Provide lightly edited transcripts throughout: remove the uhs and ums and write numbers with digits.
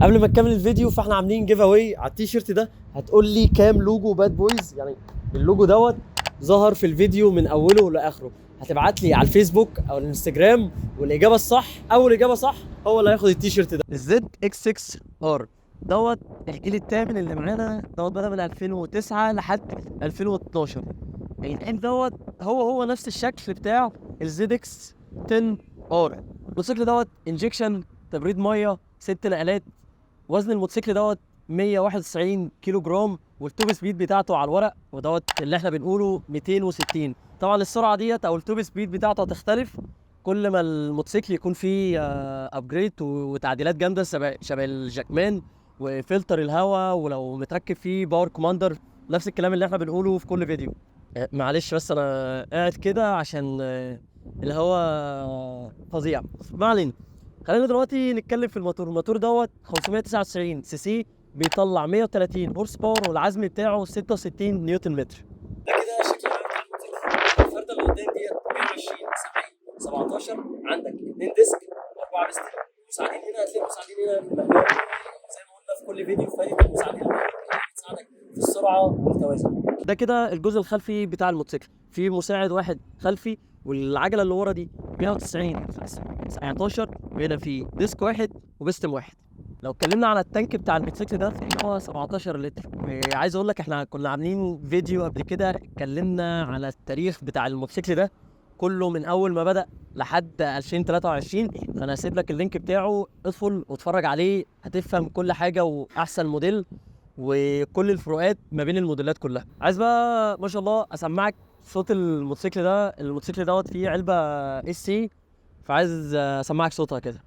قبل ما تكمل الفيديو، فاحنا عاملين giveaway على التيشيرت ده. هتقول لي كام logo Bad Boys، يعني اللوجو دوت ظهر في الفيديو من اوله لاخره. هتبعت لي على الفيسبوك او الانستجرام، والاجابة الصح، اول اجابه صح هو اللي هياخد التيشيرت ده. ال ZX 6 R دوت الجيل الثامن اللي معانا دوت، بدأ من 2009 لحد 2012. الجيل دوت هو هو نفس الشكل بتاع ال ZX 10 R. الموتوسيكل دوت injection، تبريد ميه، 6 نقلات. وزن الموتوسيكل دوت 191 كيلو جرام، وال top speed بتاعته على الورق ودوت اللي احنا بنقوله 260. طبعا السرعة ديت او ال top speed بتاعته هتختلف كل ما الموتوسيكل يكون فيه upgrade وتعديلات جامده، شبه الجاكمان وفلتر الهواء، ولو متركب فيه Power Commander، نفس الكلام اللي احنا بنقوله في كل فيديو. معلش بس انا قاعد كده عشان الهواء فظيع. ما علينا، خلينا دلوقتي نتكلم في الموتور. الموتور دوت 599 سي سي، بيطلع 130 horse power، والعزم بتاعه 66 نيوتن متر. ده كده شكل العام بتاع الموتوسيكل. الفرده اللي قدام ديت 120 70 17، عندك 2 disc و4 بستم. مساعدين هنا، هتلاقي مساعدين هنا مقلوب زي ما قلنا في كل فيديو. فايده المساعدين بتساعدك في السرعة والتوازن. ده كده الجزء الخلفي بتاع الموتوسيكل، في مساعد واحد خلفي، والعجلة اللي ورا دي 190 19، وهنا في disc واحد وبستم واحد. لو اتكلمنا على ال tank بتاع الموتوسيكل ده هو 17 لتر. عايز اقول لك احنا كنا عاملين فيديو قبل كده اتكلمنا على التاريخ بتاع الموتوسيكل ده كله من اول ما بدأ لحد 2023، فانا هسيب لك ال link بتاعه، ادخل واتفرج عليه، هتفهم كل حاجة واحسن موديل وكل الفروقات ما بين الموديلات كلها. عايز بقى ما شاء الله اسمعك صوت الموتوسيكل ده. الموتوسيكل دوت فيه علبة SC، فعايز اسمعك صوتها كده.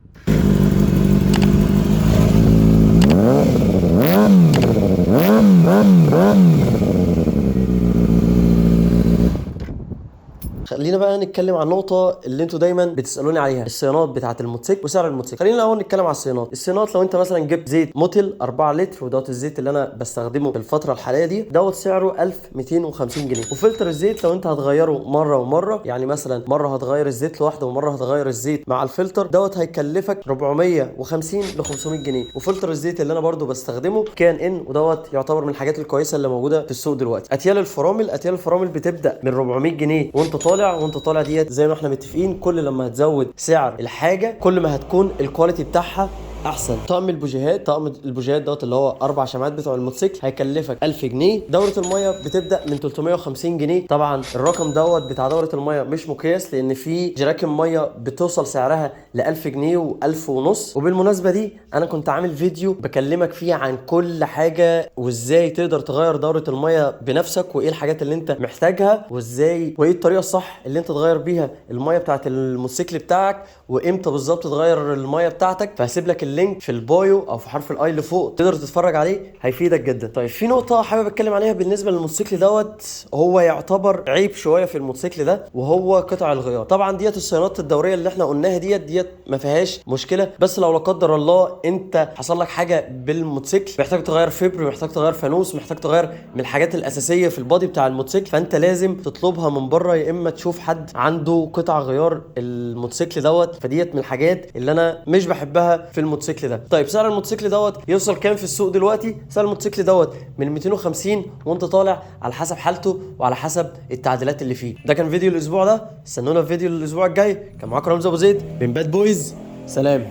خلينا بقى نتكلم عن النقطة اللي انتوا دايما بتسألوني عليها، الصيانات بتاعة الموتوسيكل وسعر الموتوسيكل. خلينا الأول نتكلم على الصيانات. الصيانات لو انت مثلا جبت زيت موتيل 4 لتر، ودوت الزيت اللي انا بستخدمه في الفترة الحالية دي، دوت سعره 1250 جنيه. وفلتر الزيت لو انت هتغيره مرة ومرة، يعني مثلا مرة هتغير الزيت لوحده ومرة هتغير الزيت مع الفلتر، دوت هيكلفك 450 ل 500 جنيه. وفلتر الزيت اللي انا برضو بستخدمه كان ان، ودوت يعتبر من الحاجات الكويسة اللي موجودة في السوق دلوقتي. اتيال الفرامل، اتيال الفرامل بتبدأ من 400 جنيه وانت طالع، وانت طالع ديت زي ما احنا متفقين كل لما هتزود سعر الحاجة كل ما هتكون ال quality بتاعها احسن. طقم البوجيهات، طقم البوجيهات دوت اللي هو 4 شمعات بتوع الموتوسيكل هيكلفك 1000 جنيه. دوره المية بتبدا من 350 جنيه. طبعا الرقم دوت بتاع دوره المية مش مقياس، لان في جراكن مية بتوصل سعرها ل 1000 جنيه و1000 ونص. وبالمناسبة دي انا كنت عامل فيديو بكلمك فيه عن كل حاجة، وازاي تقدر تغير دوره المية بنفسك، وايه الحاجات اللي انت محتاجها، وازاي وايه الطريقة الصح اللي انت تغير بيها المية بتاعت الموتوسيكل بتاعك، وامتى بالظبط تغير المية بتاعتك. فهسيب لك ال link في ال bio او في حرف ال i اللي فوق، تقدر تتفرج عليه، هيفيدك جدا. طيب في نقطة حابب اتكلم عليها بالنسبة للموتوسيكل دوت، هو يعتبر عيب شوية في الموتوسيكل ده، وهو قطع الغيار. طبعا ديت الصيانات الدورية اللي احنا قلناها ديت ما فيهاش مشكله، بس لو لا قدر الله انت حصل لك حاجة بالموتوسيكل، محتاج تغير فبر، محتاج تغير فانوس، محتاج تغير من الحاجات الاساسية في ال body بتاع الموتوسيكل، فانت لازم تطلبها من بره، يا اما تشوف حد عنده قطع غيار الموتوسيكل دوت. فديت من الحاجات اللي انا مش بحبها في الموتوسيكل ده. طيب سعر الموتوسيكل دوت يوصل كام في السوق دلوقتي؟ سعر الموتوسيكل دوت من 250 وانت طالع، على حسب حالته وعلى حسب التعديلات اللي فيه. ده كان فيديو الاسبوع ده، استنونا في فيديو الاسبوع الجاي. كان معاكم رمزي ابو زيد من Bad Boys، سلام.